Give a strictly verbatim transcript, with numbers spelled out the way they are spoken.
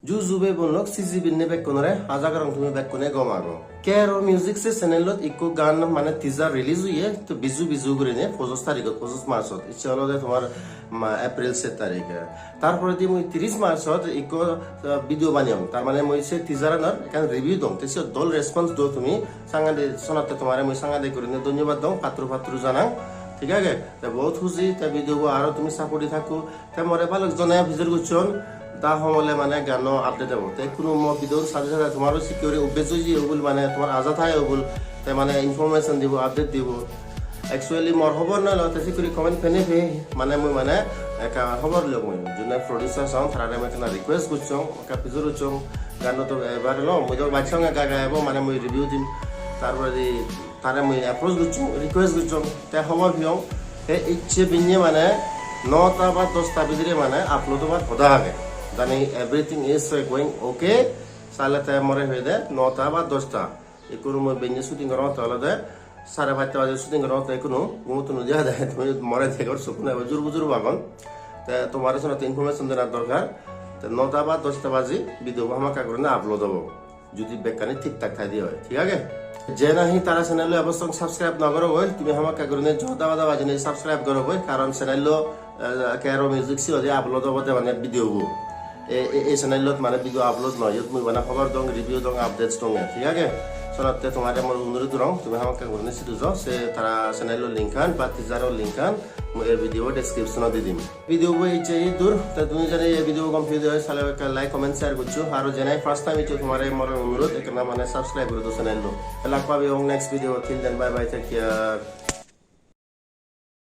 Ju ju bhei bon lok, C G binne bekkunore, aja gorong tumi bekkune gom ago. Kero Music se channel-ot ikko gan mane teaser release oye, to biju biju gurine, pojoj tarigot, pojoj March-ot. Icche olode tomar, ma, April set tarik. Tar poredi mui tiris March-ot ikko, uh, video baneyong. Tar mane mui se teaser-anor ekkan review dong. Te siyot dol response do tumi, sangade sonatte tomare mui sangade gurine dhonyobad dong, patturu patturu janang. Thik age? Te bahut huji, te video bo aro tumi support di thakko. Te more balok jone pijor gocchon, da homole mane ganno update ebo. Te ikkunu mo video sade sade tomaro sikke guri obbyas oi jeyegoi bul, mane tomar aja thagegoi bul, te mane information dibo, update dibo. Actually mor hobor no elo, te sikke guri comment pene pei, mane mui mane ekka hobor liyong mui. June producer son, tarare mui ekkena request gocchong, ekka pijor gocchong, ganno to ebar elo, mui to bacchong ekka ekka ebo, mane mui review dim. Tar poredi tare mui approach gocchong, request gocchong, te hobor piyong, te icche binne mane nota ba dosta bidire mane upload obar hoda age. Jani everything is going okay, sale te more hoide nota ba dosta. Ikkunu mui binne shooting gorongotte olode sare pachta baje shooting gorongotte, ikkunu gumuttun udi ade, tumi more degor, sokkun ebo jur bujur bagon. Te tomare sonotte information denar dorkar. Te nota ba dosta baje video bo hamakkai gurinei upload obo. Judi bekkani thik thak thaide oi, thik age? Je nahi tara channel-o ebo song subscribe no gorogoi, tumi hamakkai gurinei jo daba daba jinei subscribe gorogoi, karon channel-o, eh, Kero Music siyot upload obode mane video bo. E, e, e channel-ot mane video upload noi, iyot mui mane hobor dong, review dong, updates dong, thik age? Sonotte tomare mui onurod gorong, tumi hamakkai gurinei sidu jo, se tara channel-o link-an ba teaser-o link-an mui ei video description-ot di dim. Video bo icche idur, te tumi jodi ei video bo gom peye de oi, sale ekka like, comment, share goccho. Aro jenei first time iccho tomare mor onurod, ekkena mane subscribe guri do channel lo. Te lak pabi ong next video, till then bye bye, take care.